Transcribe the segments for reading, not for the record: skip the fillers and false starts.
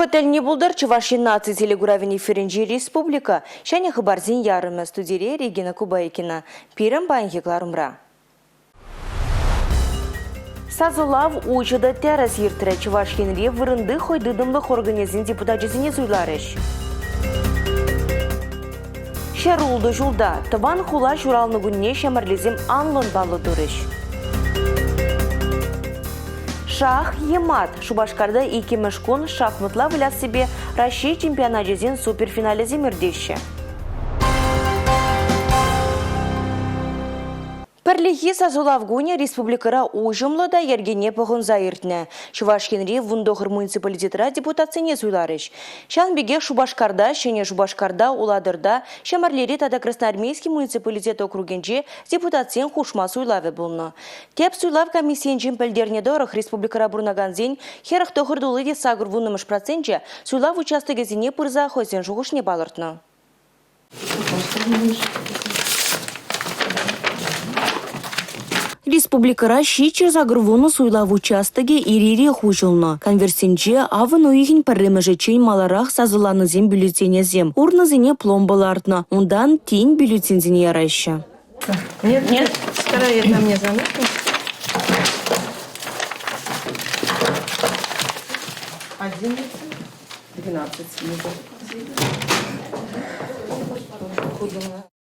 Вӑхӑт тӗлне пултӑр Чӑваш Ен наци телекуравӗн эфирӗнчи республика ҫӗнӗ хыпарсен ярӑмӗ студире Регина Кубайкина. Пирӗн паянхи кӑларӑмра. Сасӑлав уҫӑ та тӗрӗс иртрӗ. Чӑваш Енре вырӑнти хӑйтытӑмлӑх органӗсен депутачӗсене суйларӗҫ. 106 ҫулта тӑван хула ҫуралнӑ кунне ҫӗмӗрлесем анлӑн паллӑ турӗҫ. Шах е мат Шупашкарта иккӗмӗш кун шахматла выляссипе Раҫҫей чемпионачӗсен суперфиналӗсем иртеҫҫӗ. Пӗрлехи сасӑлав кунӗ республикӑра уҫӑмлӑ та йӗркене пӑхӑнса иртнӗ. Чӑваш Енри 19 муниципалитетра депутатсене суйларӗҫ. Ҫавӑн пекех Шупашкарта, Ҫӗнӗ Шупашкарта, Улатӑрта, Ҫӗмӗрлере тата Красноармейски муниципалитет округӗнче депутатсен хушма суйлавӗ пулнӑ. Тӗп суйлав комиссийӗнчен пӗлтернӗ тӑрӑх, республикӑра пурӑнакансен 49 тулли те 80-мӗш проценчӗ суйлав участокӗсене пырса хӑйсен шухӑшне палӑртнӑ. Республикӑра 780 суйлав участокӗ ир-ирех уҫӑлнӑ. Конвертсенче авӑн уйӑхӗн пӗрремӗшӗччен маларах сасӑланисен бюллетенӗсем, урнӑсене пломба лартнӑ, унтан тин бюллетеньсене яраҫҫӗ. Нет, нет, вторая там не заметно. 11, 12.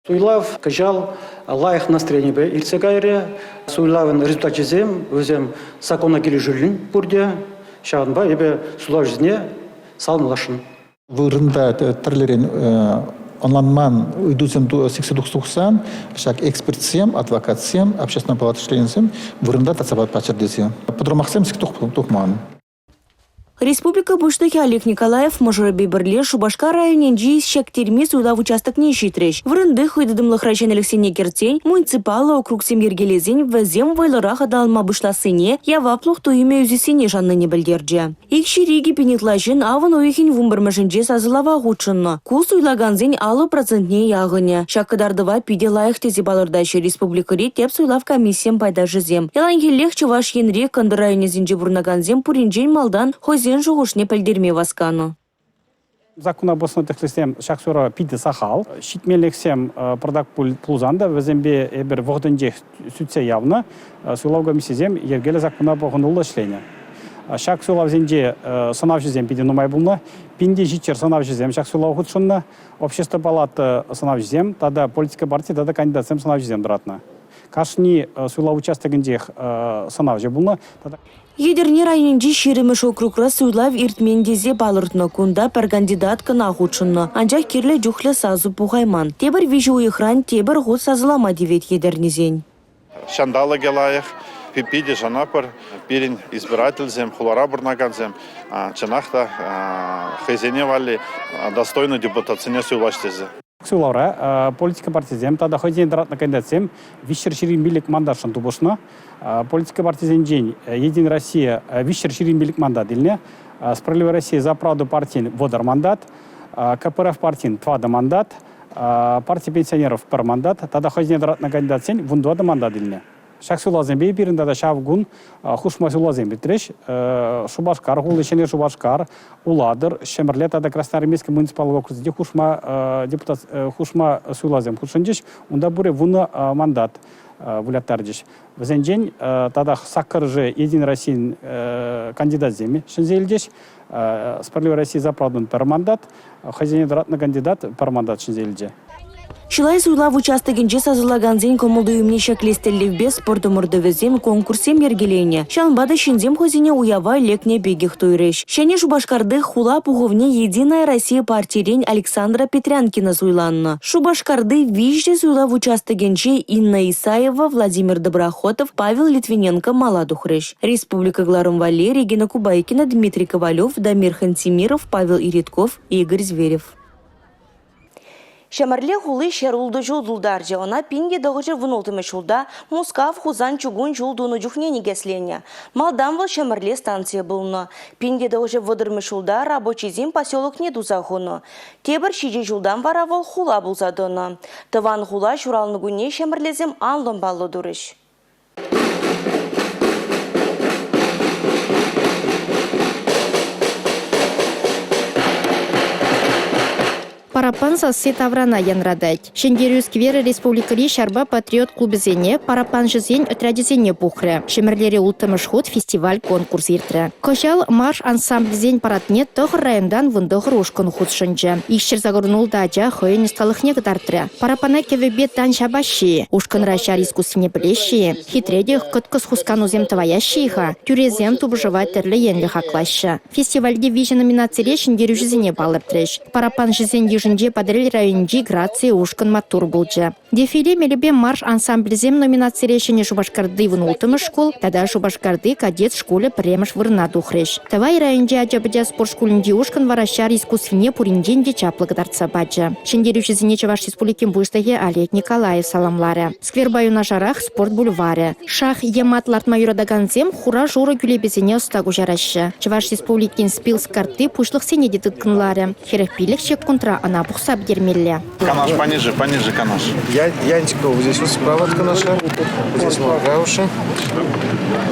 Суйлав кӑҫал лайӑх настроенипе иртсе кайрӗ. Суйлавӑн результачӗсем вӗсем закона килӗшӳллӗн пурте. Ҫавӑнпа эпӗ суйлавҫӑсене саламласшӑн. Вырӑнта тӗрлӗрен ӑнланман ыйтусем сиксе тухсан ҫак экспертсем, адвокатсем, общественная палата членӗсем вырӑнта татса паччӑр тесе. Пӑтӑрмахсем сиксе тухман. Республика Пуҫлӑхӗ Олег Николаев мӑшӑрӗпе пӗрле Шупашкар районӗнчи Ҫӗктерме суйлав участокне ҫитрӗҫ. Вырӑнти хӑйтытӑмлӑхра ҫӗнӗлӗхсене кӗртсен, муниципаллӑ округсем йӗркелесен вӗсем вӑйлӑрах аталанма пуҫлассине, яваплӑх туйӑмӗ ӳсессине шаннине пӗлтерчӗ. 202 пин ытла ҫын авӑн уйӑхӗн 11-мӗшӗнче сасӑлава хутшӑннӑ. Ку суйлакансен 50 процентне яхӑнӗ. Ҫак кӑтартӑва питӗ лайӑх тесе палӑртаҫҫӗ республикӑри тӗп суйлав комиссийӗн пайташӗсем. Яланхиллех Чӑваш Енри кӑнтӑр районӗсенче пурӑнакансем пуринчен малтан хӑйсен шухӑшне пӗлтерме васканӑ. Закона пӑснӑ тӗслӗхсем ҫак сферӑра питӗ сахал. Ҫитменлӗхсем пӑртак пулсан та вӗсемпе эпир вӑхӑтӗнчех сӳтсе явнӑ. Суйлав комиссийӗсем йӗркеллӗ саккуна пӑхӑнуллӑ ӗҫленӗ. Ҫак суйлавсенче сӑнавҫӑсем питӗ нумай пулнӑ. Пинте ҫиччӗр сӑнавҫӑсем ҫак суйлава хутшӑннӑ. Общество палата сӑнавҫисем тата политика парти тата кандидатсем сӑнавҫисем тӑратнӑ. Кашни суйлав участокӗнчех сӑнавҫӑ пулнӑ. Етӗрне районӗнчи 20-мӗш округра суйлав иртмен тесе палӑртнӑ. Кунта пӗр кандидат кӑна хутшӑннӑ, анчах кирлӗ чухлӗ сасӑ пухайман. Тепӗр виҫӗ уйӑхран тепӗр хут сасӑлама тивет етӗрнесен. Ҫанталӑкӗ лайӑх, питӗ шанатпӑр. Пирӗн избирательсем, хулара пурӑнакансем чӑнах та хӑйсене валли достойный депутатсене суйлаҫ тесе. Суйлавра политика партисем тата хӑйсен тӑратнӑ кандидатсем 325 мандатшӑн тупӑшнӑ. Политика партисенчен Единая Россия 325 мандат илнӗ. Справедливая Россия за правду партин 30 мандат, КПРФ партин 4 мандат, партия пенсионеров пӗр мандат тата хӑйсене тӑратнӑ кандидатсен 14 мандат илнӗ. Ҫак суйлавсемпе пирӗн тата ҫав кун хушма суйлавсем иртрӗҫ. Шупашкар хули, Ҫӗнӗ Шупашкар, Улатӑр, Ҫӗмӗрле тата Красноармейски муниципаллӑ округсенче хушма депутат хушма суйлавсем хутшӑнчӗҫ. Унта пурӗ вунӑ мандат выляттарчӗҫ. Вӗсенчен татах саккӑршӗ Единая Российӑн кандидатсем ҫӗнсе илчӗҫ. Справедливая Россия за правдун пӗр мандат, хӑйсене тӑратнӑ кандидат пӗр мандат ҫӗнсе илчӗ. Чылай суйлав участокӗнче сасӑлакансен кӑмӑл-туйӑмне ҫӗклес тӗллевпе спорт ӑмӑртӑвӗсем, конкурссем йӗркеленӗ. Ҫавӑнпа та ҫынсем хӑйсене уява лекнӗ пекех туйрӗҫ. Ҫӗнӗ Шупашкарти хула пухӑвне «Единая Россия» партирен Александра Петрянкина суйланнӑ. Шупашкарти виҫӗ суйлав участокӗнче Инна Исаева, Владимир Доброхотов, Павел Литвиненко мала тухрӗҫ. Республика кӑларӑм валли Регина Кубайкина, Дмитрий Ковалев, Дамир Хантимиров, Павел Иритков, Игорь Зверев. Ҫӗмӗрле хули 106 ҫул тултарчӗ. Ӑна 1916 ҫулта Мускав-Хусан чукун ҫул тунӑ чухне никӗсленӗ. Малтан вӑл Ҫӗмӗрле станцийӗ пулнӑ. 1930 ҫулта рабочисен поселокне туса хунӑ. Тепӗр ҫичӗ ҫултан вара вӑл хула пулса тӑнӑ. Тӑван хула ҫуралнӑ кунне ҫӗмӗрлесем анлӑн паллӑ турӗҫ. Параппан сасси таврана янратать. Ҫӗнтерӳ скверӗ республикӑри ҫарпа патриот клубӗсене, параппанҫӑсен отрячӗсене пухрӗ. Ҫӗмӗрлере улттӑмӗш хут фестиваль-конкурс иртрӗ. Кӑҫал марш ансамблӗсен парадне тӑхӑр районтан 19 ушкӑн хутшӑнчӗ. 286 ача хӑйӗн ӑсталӑхне кӑтартрӗ. Параппана кӗвӗпе тан ҫапаҫҫӗ-и? Ушкӑнра ҫар искусствине пӗлеҫҫӗ-и? Хитре те кӑткӑс хусканусем тӑваяҫҫӗ-и-ха? Тӳресем тупӑшӑва тӗрлӗ енлӗ хаклаҫҫӗ. Фестивальте виҫӗ номинацире ҫӗнтерӳҫӗсене палӑртрӗҫ. Параппанҫӑсен йышӗнче Патӑрьел районӗнчи «Грация» ушкӑн маттур пулчӗ. Дефиле мелӗпе марш ансамблӗсем номинацире Ҫӗнӗ Шупашкарти 16-мӗш шкул тата Шупашкарти кадет шкулӗ пӗрремӗш вырӑна тухрӗҫ. Тӑвай районӗнчи ача-пӑча спорт шкулӗнчи ушкӑн вара ҫар искусствине пуринчен те чаплӑ кӑтартса пачӗ. Ҫӗнтерӳҫӗсене Чӑваш Республикин Пуҫлӑхӗ Олег Николаев саламларӗ. Скверпа юнашарах спорт бульварӗ. Шах е мат лартма юратакансем хура-шурӑ кӳлепесене ӑста куҫараҫҫӗ. Чӑваш Республикин Спилс картти пуҫлӑхсене те тыткӑнларӗ. 45 ҫеккунтра ӑна пухса пӗтермелле. Канаш пониже, пониже Канаш. Я, Янчикова вот здесь вот справа от Канаша, вот здесь Моргауша.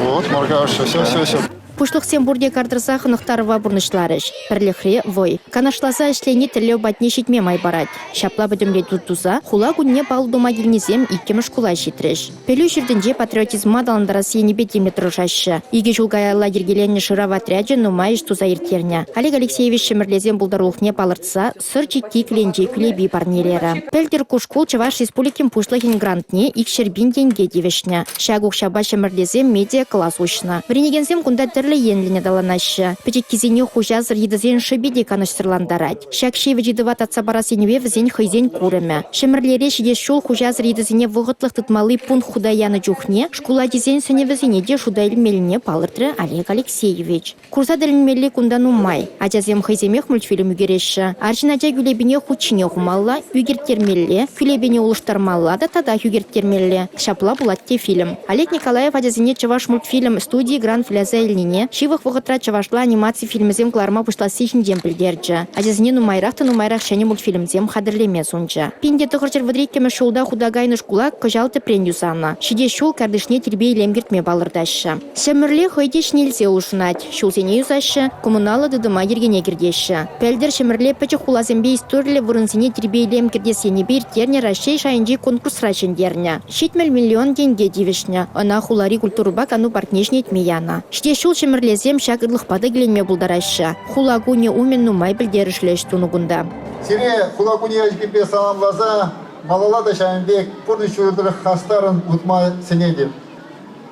Вот Моргауша, все, все, все. Пуҫлӑхсем пурте кар тӑрса хӑнӑхтарӑва пурнӑҫларӗҫ. Пӗрлӗхре – вӑй. Канашласа ӗҫлени тӗллев патне ҫитме май парать. Ҫапла пӗтӗмлетӳ туса хула кунне паллӑ тума килнисем иккӗмӗш шкула ҫитрӗҫ. Пӗлӳ ҫуртӗнче патриотизма аталантарас енӗпе тимлӗ тӑрӑшаҫҫӗ. Икӗ ҫул каялла йӗркеленнӗ шырав отрячӗ нумай ӗҫ туса ирттернӗ. Олег Алексеевич Ҫӗмӗрлесен пултарулӑхне палӑртса Сӑр чикки кӗленче кӳлепи парнелерӗ. Пӗлтӗр ку шкул Чӑваш Республикин Пуҫлӑхӗн грантне 200 пин тенке тивӗҫнӗ. Ҫак укҫапа Ҫӗмӗрлесем медиа-класс уҫнӑ. Вӗренекенсем кунта тӗрлӗ енлӗн аталанаҫҫӗ. Пӗчӗккисене хуҫасӑр йытӑсен шӑпи те канӑҫсӑрлантарать. Ҫак ҫивӗч ыйтӑва татса парас енӗпе вӗсен хӑйсен курӑмӗ. Ҫӗмӗрлере ҫитес ҫул хуҫасӑр йытӑсене вӑхӑтлӑх тытмалли пункт хута янӑ чухне шкул ачисен сӗнӗвӗсене те шута илмеллине палӑртрӗ Олег Алексеевич. Курса тӗлӗнмелли кунта нумай. Ачасем хӑйсемех мультфильм ӳкереҫҫӗ. Арҫын ача кӳлепине хут ҫине хумалла, ӳкерттермелле, кӳлепене улӑштармалла та татах ӳкерттермелле. Ҫапла пулать те фильм. Олег Николаев ачасене чӑваш мультфильм студийӗ грант выляса илнине, ҫывӑх вӑхӑтра чӑвашла анимаци фильмӗсем кӑларма пуҫласси ҫинчен пӗлтерчӗ. Ачасене нумайрах та нумайрах ҫӗнӗ мультфильмсем хатӗрлеме сунчӗ. 1932 ҫулта хута кайнӑ шкула кӑҫал тӗпрен юсанӑ. Ҫитес ҫул картишне тирпей-илем кӗртме палӑртаҫҫӗ. Ҫӗмӗрле хӑй те ҫӗнелсе улшӑнать. Ҫулсене юсаҫҫӗ, коммуналлӑ тытӑма йӗркене кӗртеҫҫӗ. Пӗлтӗр Ҫӗмӗрле пӗчӗк хуласемпе историллӗ вырӑнсене тирпей-илем кӗртес енӗпе ирттернӗ Раҫҫей шайӗнчи конкурсра ҫӗнтернӗ. 70 миллион тенке тивӗҫнӗ. Ӑна хулари культурӑпа кану паркне ҫӗнетме янӑ. Ҫитес ҫул Ҫӗмӗрлесем ҫак ырлӑхпа та киленме пултараҫҫӗ. Хула кунӗ умӗн нумай пӗлтерӗшлӗ ӗҫ тунӑ кунта. Сире хула кунӗ ячӗпе саламласа малалла та ҫавӑн пек пурнӑҫ ҫулӗ тӑрӑх хастаррӑн утма сӗнетӗп.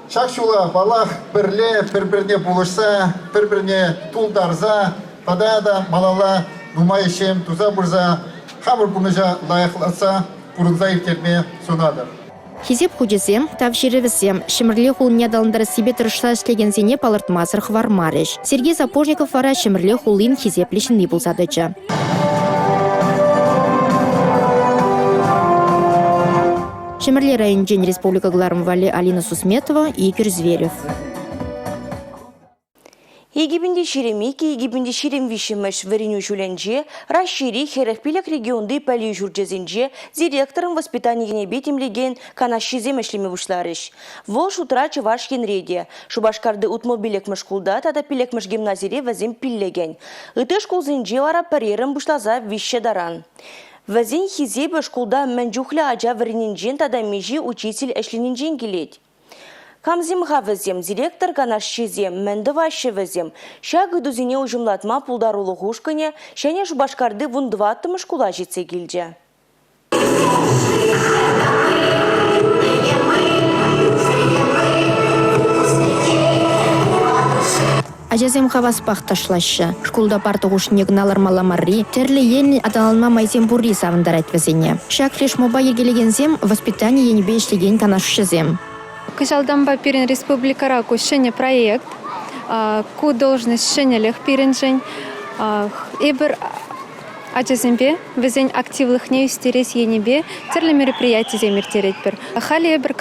Ҫак ҫула, паллах, пӗрле пӗр-пӗрне пулӑшса, пӗр-пӗрне тултарса тата та малалла нумай ӗҫсем туса пырса хамӑр пурнӑҫа лайӑхлатса пурӑнса ирттерме сунатӑп. Хисеп хучӗсем, тав ҫырӑвӗсем Ҫӗмӗрле хулине аталантарассипе тӑрӑшса ӗҫлекенсене палӑртмасӑр хӑвармарӗҫ. Сергей Сапожников вара Ҫӗмӗрле хулин хисеплӗ ҫынни пулса тӑчӗ. Ҫӗмӗрле районӗнчен республика кӑларӑм валли Алина Сусметова, Игорь Зверев. 2022-2023 вӗренӳ ҫулӗнче Раҫҫейри 45 регионти пӗлӳ ҫурчӗсенче директорӑн воспитани енӗпе тимлекен канашҫисем ӗҫлеме пуҫларӗҫ. Вӑл шутра Чӑваш Енре те. Шупашкарти 65-мӗш шкулта тата 5-мӗш гимназире вӗсем пиллӗкӗн. Ытти шкулсенче вара пӗрерӗн пуҫласа виҫҫӗ таран. Вӗсен хисепӗ шкулта мӗн чухлӗ ача вӗреннинчен тата миҫе учитель ӗҫленинчен килет. Камсем-ха вӗсем, директор канашҫисем, мӗн тӑваҫҫӗ вӗсем? Ҫак ыйтусене уҫӑмлатма пултарулӑх ушкӑнӗ Ҫӗнӗ Шупашкарти 14-мӗш шкула ҫитсе килчӗ. Ачасем хаваспах ташлаҫҫӗ. Шкулта парта хушшине кӑна лармалла марри, тӗрлӗ енлӗн аталанма майсем пурри савӑнтарать вӗсене. Ҫак флешмоба йӗркелекенсем воспитани енӗпе ӗҫлекен канашҫӑсем. Кӑҫалтанпа пирӗн республикӑра ку ҫӗнӗ проект. Ку должность ҫӗнӗлӗх пирӗншӗн. Эпир ачасемпе вӗсен активлӑхне ӳстерес енӗпе тӗрлӗ мероприятисем ирттеретпӗр. Халӗ эпир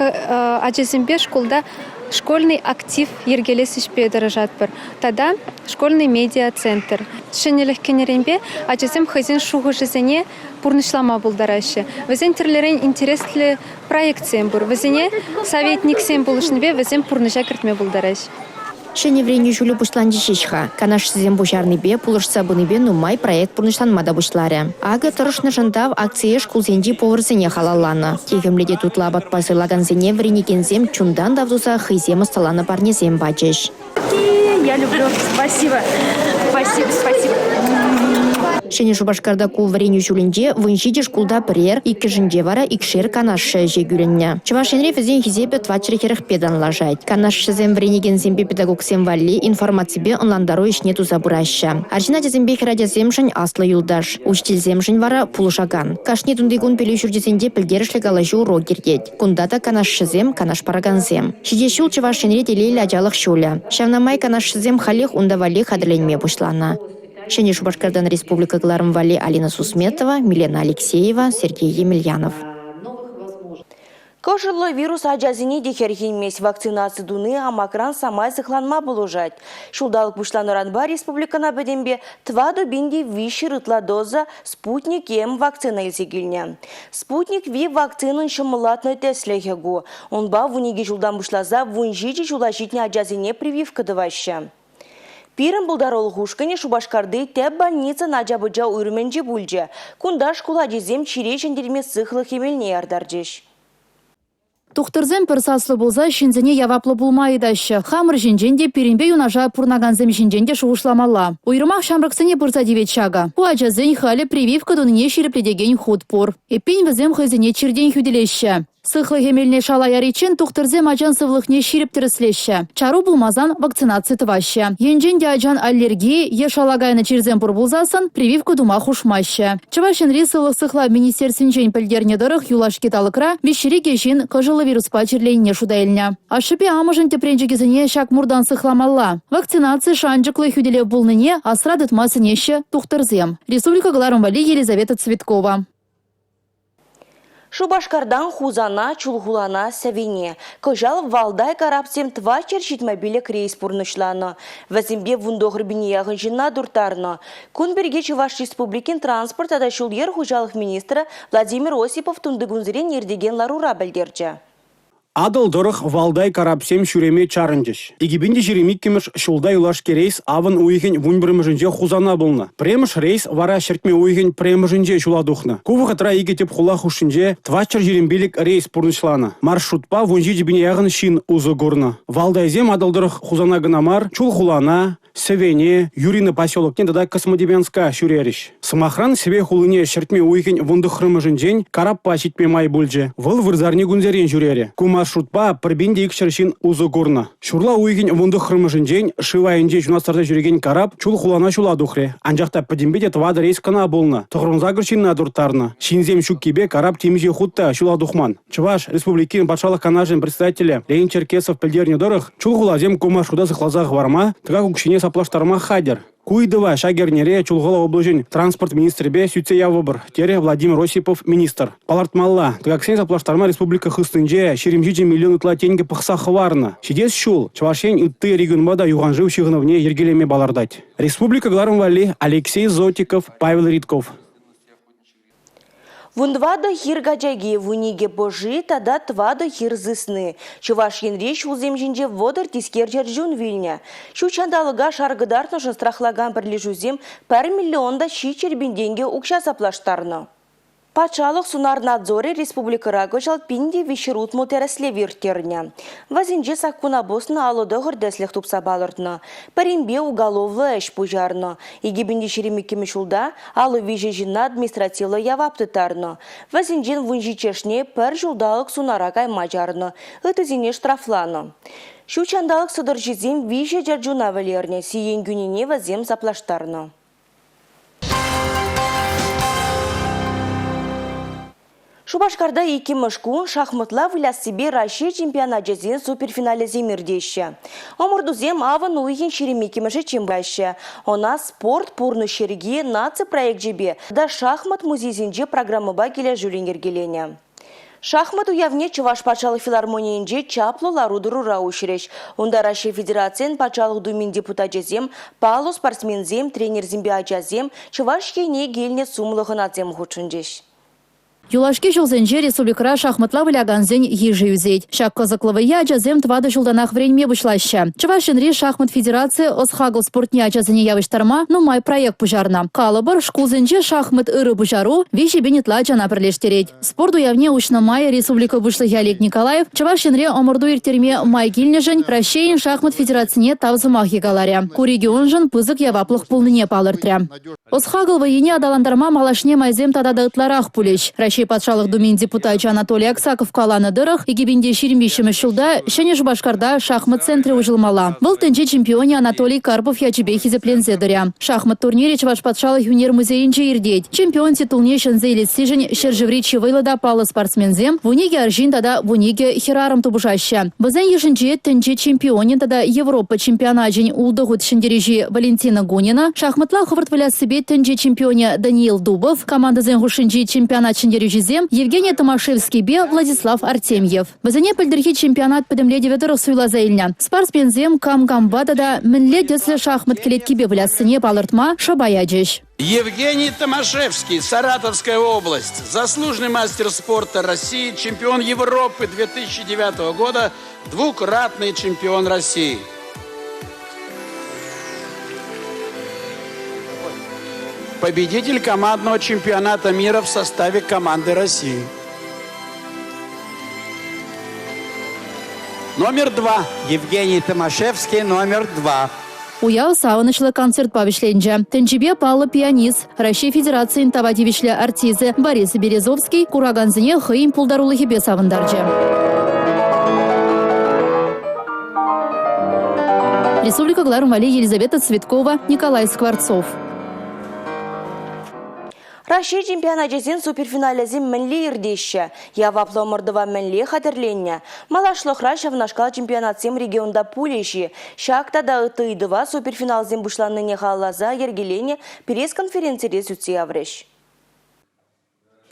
ачасемпе шкулта школьный актив йӗркелес ӗҫпе тӑрӑшатпӑр тата школьный медиа-центр. Ҫӗнӗлӗх кӗнӗренпе ачасем хӑйсен шухӑшӗсене пурнӑҫлама пултараҫҫӗ. Вӗсен тӗрлӗрен интереслӗ проектсем пур. Вӗсене советниксем пулӑшнипе вӗсем пурнӑҫа кӗртме пултараҫҫӗ. Ҫӗнӗ вӗренӳ ҫулӗ пуҫланчӗ ҫеҫ-ха. Канашҫӑсем пуҫарнипе, пулӑшса пынипе нумай проект пурнӑҫланма та пуҫларӗ. Акӑ «Тӑрӑшнӑшӑн тав» акцие шкулсенчи поварсене халалланӑ. Техӗмлӗ те тутлӑ апатпа сӑйлакансене вӗренекенсем чунтан тав туса хӑйсем ӑсталанӑ парнесем пачӗҫ. Я люблю. Спасибо. Спасибо, спасибо. Ҫӗнӗ Шупашкарта ку вӗренӳ ҫулӗнче 17 шкулта пӗрер, иккӗшӗнче вара икшер канашҫӑ ӗҫе кӳлӗннӗ. Чӑваш Енре вӗсен хисепӗ 440-пе танлашать. Канашҫӑсем вӗренекенсемпе педагогсем валли информаципе ӑнлантару ӗҫне туса пыраҫҫӗ. Арҫын ачасемпе хӗрачасемшӗн аслӑ юлташ, учительсемшӗн вара пулӑшакан. Кашни тунтикун пӗлӳ ҫурчӗсенче пӗлтерӗшлӗ калаҫу урок иртет. Кунта та канашҫӑсем, канаш паракансем. Ҫитес ҫул Чӑваш Енре телейлӗ ачалӑх ҫулӗ. Ҫавна май канашҫӑсем халех унта валли хатӗрленме пуҫланӑ. Ҫӗнӗ Шупашкартан республика кӑларӑм валли Алина Сусметова, Милена Алексеева, Сергей Емельянов. Кӑшӑллӑ вирус ачасене те хӗрхенмест. Вакцинаци туни амакран самай сыхланма пулӑшать. Ҫулталӑк пуҫланӑранпа республикӑна пӗтӗмпе 4300 ытла доза «Спутник М» вакцина илсе килнӗ. «Спутник Ви» вакцинӑн ҫӑмӑллатнӑ тӗслӗхӗ ку. Унпа 12 ҫултан пуҫласа 17 ҫула ҫитнӗ ачасене прививка тӑваҫҫӗ. Пирӗн пултарулӑх ушкӑнӗ Шупашкарти тӗп больницӑн ача-пӑча уйрӑмӗнче пулчӗ. Кунта шкул ачисем чире ҫӗнтерме сыхлӑх эмелне яртарчӗҫ. Тухтӑрсем пӗр саслӑ пулса ҫынсене яваплӑ пулма ыйтаҫҫӗ. Хамӑр ҫинчен те, пирӗнпе юнашар пурӑнакансем ҫинчен те шухӑшламалла. Уйрӑмах ҫамрӑксене пырса тивет ҫакӑ. Ку ачасен халӗ прививка тунине ҫирӗплетекен хут пур. Эппин, вӗсем хӑйсене чиртен хӳтӗлеҫҫӗ. Сыхлӑх эмелне шала яриччен тухтӑрсем ачан сывлӑхне ҫирӗп тӗрӗслеҫҫӗ. Чару пулмасан вакцинаци тӑваҫҫӗ. Енчен те ачан аллерги е шала кайнӑ чирсем пур пулсассӑн прививка тума хушмаҫҫӗ. Чӑваш Енри сывлӑх сыхлав министерствинчен пӗлтернӗ тӑрӑх, юлашки талӑкра виҫҫӗри ҫын кӑшӑллӑ вируспа чирленине шута илнӗ. Ашшӗпе амӑшӗн тӗпренчӗкӗсене ҫак муртан сыхламалла. Вакцинаци шанчӑклӑ хӳтӗлев пулнине асра тытма сӗнеҫҫӗ тухтӑрсем. Республика кӑларӑм валли Елизавета Цветкова. Шупашкартан Хусана, Чулхулана, Сӗвене. Кӑҫал Валдай карапсем 475 рейс пурнӑҫланӑ. Вӗсемпе 19 пине яхӑн ҫынна турттарнӑ. Кун пирки Чӑваш Республикин транспорт тата ҫул-йӗр хуҫалӑх министрӗ Владимир Осипов тунтикунсерен иртекен ларура пӗлтерчӗ. Атӑл тӑрӑх Валдай карапсем ҫӳреме чарӑнчӗҫ. 2022-мӗш ҫулта юлашки рейс авӑн уйӑхӗн 11-мӗшӗнче Хусана пулнӑ. Пӗрремӗш рейс вара ҫӗртме уйӑхӗн пӗрремӗшӗнче ҫула тухнӑ. Ку вӑхӑтра икӗ тӗп хула хушшинче 425 рейс пурнӑҫланӑ. Маршрутпа 17 пине яхӑн ҫын усӑ курнӑ. Валдайсем Атӑл тӑрӑх Хусана кӑна мар, Чулхулана, Сӗвене, Юрино поселокне тата Космодемьянска ҫӳрерӗҫ. Сӑмахран, Сӗве хулине ҫӗртме уйӑхӗн 19-мӗшӗнчен караппа ҫитме май пулчӗ. Вӑл вырсарни кунсерен ҫӳрерӗ. Ку маршрутпа 1200 ҫын усӑ курнӑ. Ҫурла уйӑхӗн 19-мӗшӗнчен шыв айӗнче ҫунат сарса ҫӳрекен карап чул хулана ҫула тухрӗ. Анчах та пӗтӗмпе те тӑватӑ рейс кӑна пулнӑ. 98 ҫынна турттарнӑ. Ҫынсем ҫуккипе карап темиҫе хут та ҫула тухман. Чӑваш Республикин Патшалӑх Канашӗн председателӗ Леонид Черкесов пӗлтернӗ тӑрӑх, чулхуласем ку маршрута сыхласа хӑварма, тӑкак укҫине саплаштарма хатӗр. Ку ыйтӑва ҫак эрнере Чулхула облаҫӗн транспорт министрӗпе сӳтсе явӑпӑр, терӗ Владимир Осипов министр. Палӑртмалла, тӑкаксене саплаштарма республика хыснинче 27 миллион ытла тенкӗ пӑхса хӑварнӑ. Ҫитес ҫул Чӑваш Ен ытти регионпа та юханшыв ҫыхӑнӑвне йӗркелеме палӑртать. Республика кӑларӑм валли Алексей Зотиков, Павел Ритков. 14 хир качаки, 12 пӑши тата тӑватӑ хир сысни. Чӑваш Енри ҫулсем ҫинче 30 тискер чӗрчун вилнӗ. Ҫут ҫанталӑка шар кӑтартнӑшӑн страхлакан пӗрлешӳсем 1 миллион та 700 пин тенкӗ укҫа саплаштарнӑ. Патшалӑх сунар надзорӗ республикӑра кӑҫал 1360 тӗрӗслев ирттернӗ. Вӗсенче саккуна пӑснӑ 59 тӗслӗх тупса палӑртнӑ. Пӗринпе уголовлӑ ӗҫ пуҫарнӑ. 2022 ҫулта 53 ҫынна административлӑ явап тыттарнӑ. Вӗсенчен 17-шне пӗр ҫулталӑк сунара кайма чарнӑ, ыттисене штрафланӑ. Ҫут ҫанталӑк сӑтӑрҫисем виҫӗ чӗрчуна вӗлернӗ, сиен кӳнине вӗсем саплаштарнӑ. Шупашкарта иккӗмӗш кун шахматла выляссипе Раҫҫей чемпионачӗсен суперфиналӗсем иртеҫҫӗ. Ӑмӑртусем авӑн уйӑхӗн 22-мӗшӗччен пыраҫҫӗ. Ӑна «Спорт пурнӑҫ йӗрки» наци проекчӗпе тата шахмат музейсенче программӑпа килӗшӳллӗн йӗркеленӗ. Шахмат уявне Чӑваш патшалӑх филармонийӗнче чаплӑ лару-тӑрура уҫрӗҫ. Унта Раҫҫей Федерацийӗн Патшалӑх Думин депутачӗсем, паллӑ спортсменсем, тренерсемпе ачасем, Чӑваш Ене килнӗ сумлӑ хӑнасем хутшӑнчӗҫ. Юлашки ҫулсенче республикӑра шахматла вылякансен йышӗ ӳсет. Ҫак кӑсӑклӑ вӑййа ачасем тӑватӑ ҫултанах вӗренме пуҫлаҫҫӗ. Чӑваш Енри шахмат федерацийӗ ӑс-хакӑл спортне ачасене явӑҫтарма нумай проект пуҫарнӑ. Калӑпӑр, шкулсенче шахмат ырӑ пуҫару 3000 ытла ачана пӗрлештерет. Спорт уявне уҫнӑ май республика Пуҫлӑхӗ Олег Николаев Чӑваш Енре ӑмӑрту ирттерме май килнӗшӗн Раҫҫейӗн шахмат федерацине тав сӑмахӗ каларӗ. Ку регионшӑн пысӑк яваплӑх пулнине палӑртрӗ. Ӑс-хакӑл вӑййине аталантарма малашне майсем тата та ытларах пулӗҫ. Раҫҫей Патшалӑх Думин депутачӗ Анатолий Аксаков каланӑ тӑрӑх, 2023 ҫулта Ҫӗнӗ Шупашкарта шахмат центрӗ уҫӑлмалла. Вӑл тӗнче чемпионӗ Анатолий Карпов ячӗпе хисепленсе тӑрӗ. Шахмат турнирӗ Чӑваш патшалӑх ӳнер музейӗнче иртет. Чемпион титулне ҫӗнсе илессишӗн ҫӗршыври чи вӑйлӑ та паллӑ спортсменсем, 12 арҫын тата 12 хӗрарӑм тупӑшаҫҫӗ. Вӗсен йышӗнче тӗнче чемпионӗн тата Европа чемпионачӗн ултӑ хут ҫӗнтерӳҫи Валентина Гунина, шахматла хӑвӑрт выляссипе тӗнче чемпионӗ Даниил Дубов, командӑсен хушшинчи чемпионат ҫӗнтерӳҫисем Евгений Томашевскийпе Владислав Артемьев. Вӗсене пӗлтӗрхи чемпионат пӗтӗмлетӗвӗ тӑрӑх суйласа илнӗ. Спортсменсем кам-кампа тата мӗнле тӗслӗ шахмат кӗлеткипе выляссине палӑртма шӑпа ячӗҫ. Евгений Томашевский, Саратовская область, заслуженный мастер спорта России, чемпион Европы 2009 года, двукратный чемпион России. Победитель командного чемпионата мира в составе команды России. Номер два. Евгений Томашевский, номер два. Уяв савӑнӑҫлӑ концертпа вӗҫленчӗ. Тӗнчипе паллӑ пианист, Раҫҫей Федерацийӗн тава тивӗҫлӗ артисчӗ Борис Березовский куракансене хӑйӗн пултарулӑхӗпе савӑнтарчӗ. Республика кӑларӑм валли Елизавета Цветкова, Николай Скворцов. Раҫҫей чемпионачӗсен суперфиналӗсем мӗнле иртеҫҫӗ? Яваплӑ ӑмӑртӑва мӗнле хатӗрленнӗ? Малашлӑхра ҫавнашкал чемпионатсем регионта пулӗҫ-и? Ҫак тата ытти ыйтӑва суперфиналсем пуҫланнине халалласа йӗркеленӗ пресс-конференцире сӳтсе яврӗҫ.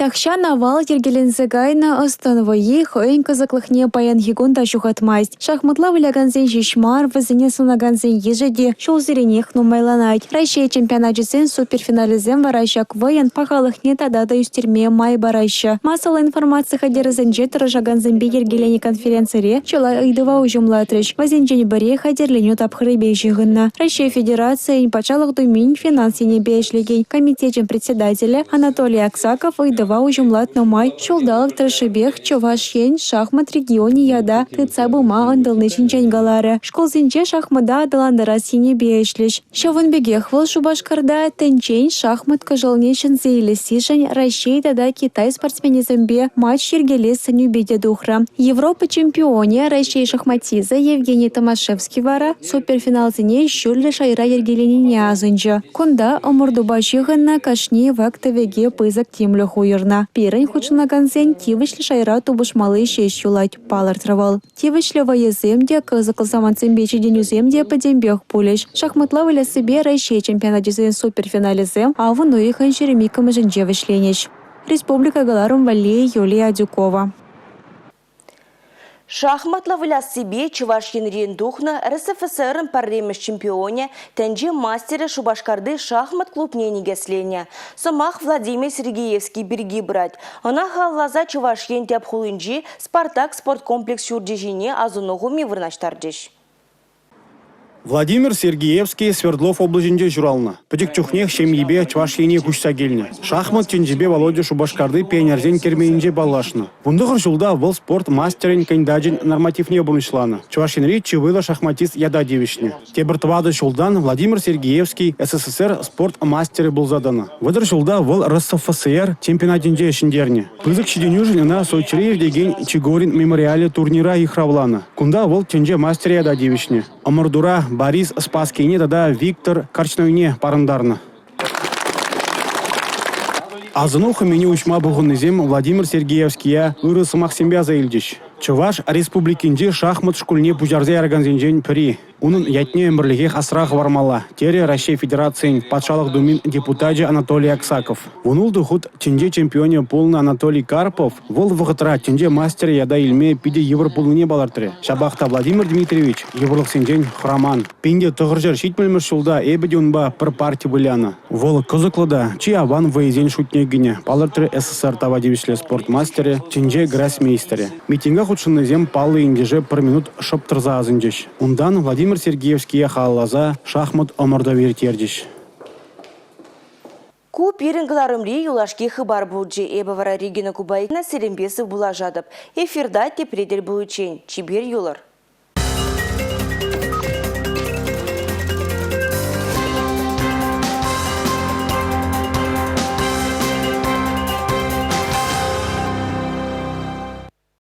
Тахҫан авал йӗркеленсе кайнӑ ӑс-тӑн вӑййи хӑйӗн кӑсӑклӑхне паянхи кун та ҫухатмасть. Шахматла вылякансен ҫеҫ мар, вӗсене сӑнакансен йышӗ те ҫулсеренех нумайланать. Раҫҫей чемпионачӗсен суперфиналӗсем вара ҫак вӑйӑн пахалӑхне тата та ӳстерме май параҫҫӗ. Массӑллӑ информаци хатӗрӗсенче тӑрӑшакансемпе йӗркеленӗ конференцире чылай ыйтӑва уҫӑмлатрӗҫ. Вӗсенчен пӗри хатӗрленӳ тапхӑрӗпе ҫыхӑннӑ. Раҫҫей Федерацийӗн Патшалӑх Думин финанс енӗпе ӗҫлекен комитечӗн председателӗ Анатолий Аксаков ыйтӑва уҫӑмлатнӑ май ҫулталӑк тӑршшӗпех Чӑваш Ен шахмат регионӗ ята тытса пыма ӑнтӑлни ҫинчен каларӗ. Шкулсенче шахмата аталантарас енӗпе ӗҫлӗҫ. Ҫавӑн пекех вӑл Шупашкарта тӗнчен шахмат кӑшӑлне ҫӗнсе илессишӗн Раҫҫей тата Китай спортсменӗсемпе матч йӗркелес сӗнӳпе те тухрӗ. Европа чемпионӗ, Раҫҫей шахматисчӗ Евгений Томашевский вара суперфиналсене ҫӳллӗ шайра йӗркеленине асӑнчӗ. Кунта ӑмӑртупа ҫыхӑннӑ кашни вак-тӗвеке пысӑк тимлӗх уйӑрнӑ. Пирӗн хутшӑнакансен тивӗҫлӗ шайра тупӑшмалли ҫеҫ юлать, палӑртрӗ вӑл. Тивӗҫлӗ вӑйӑсем те, кӑсӑклӑ самантсемпе ҫитӗнӳсем те пӗтӗмпех пулӗҫ. Шахматла выляссипе Раҫҫей чемпионачӗсен суперфиналӗсем авӑн уйӑхӗн 22-мӗшӗнче вӗҫленӗҫ. Республика кӑларӑм валли Юлия Адюкова. Шахматла выляссипе Чӑваш Енрен тухнӑ РСФСРӑн пӗрремӗш чемпионӗ, тӗнче мастерӗ Шупашкарти шахмат клубне никӗсленӗ. Сӑмах Владимир Сергеевский пирки пырать. Ӑна халалласа Чӑваш Ен тӗп хулинчи «Спартак» спорткомплекс ҫурчӗ ҫине асӑну хӑми вырнаҫтарчӗҫ. Владимир Сергеевский Свердлов облаҫӗнче ҫуралнӑ. Пӗчӗк чухнех ҫемйипе Чӑваш Ене куҫса килнӗ. Шахмат тӗнчипе Володя Шупашкарти пионерсен керменӗнче паллашнӑ. 19 ҫулта вӑл спорт мастерӗн кандидачӗн нормативне пурнӑҫланӑ. Чӑваш Енри чи вӑйлӑ шахматист ята тивӗҫнӗ. Тепӗр тӑватӑ ҫултан Владимир Сергеевский СССР спорт мастерӗ пулса тӑнӑ. 30 ҫулта вӑл РСФСР чемпионатӗнче ҫӗнтернӗ. Пысӑк ҫитӗнӳшӗн ӑна Сочире иртекен Чигорин мемориалӗ турнира йыхравланӑ. Кунта вӑл тӗнче мастерӗ ята тивӗҫнӗ. Ӑмӑртура Борис Спасскийне тата Виктор Корчнойне парӑнтарнӑ. Асӑну хӑмине уҫма пухӑннисем Владимир Сергеевские ырӑ сӑмахсемпе аса илчӗҫ. Чӑваш Республикинчи шахмат шкулне пуҫарса яракансенчен пӗри. Унӑн ятне ӗмӗрлӗхех асра хӑвармалла, терӗ Раҫҫей Федерацийӗн Патшалӑх Думин депутачӗ Анатолий Аксаков. 16 хут тӗнче чемпионӗ пулнӑ Анатолий Карпов вӑл вӑхӑтра тӗнче мастерӗ ята илме питӗ йывӑр пулнине палӑртрӗ. Ҫапах та Владимир Дмитриевич йывӑрлӑхсенчен хӑраман. 1970-мӗш ҫулта эпӗ те унпа пӗр парти вылянӑ. Вӑл кӑсӑклӑ та чи аван вӑйӑсен шутне кӗнӗ, палӑртрӗ СССР тава тивӗҫлӗ спорт мастерӗ, тӗнче гроссмейстерӗ. Митинга хутшӑннисем паллӑ ентеше пӗр минут шӑп тӑрса асӑнчӗҫ. Унтан Владимир Сергеевские халалласа шахмат ӑмӑртӑвӗ ирттерчӗҫ. Ку пирӗн кӑларӑмри юлашки хыпар пулчӗ. Эпӗ вара Регина Кубайкина сирӗнпе сывпуллашатӑп. Эфирта тепре тӗл пуличчен. Чипер юлӑр.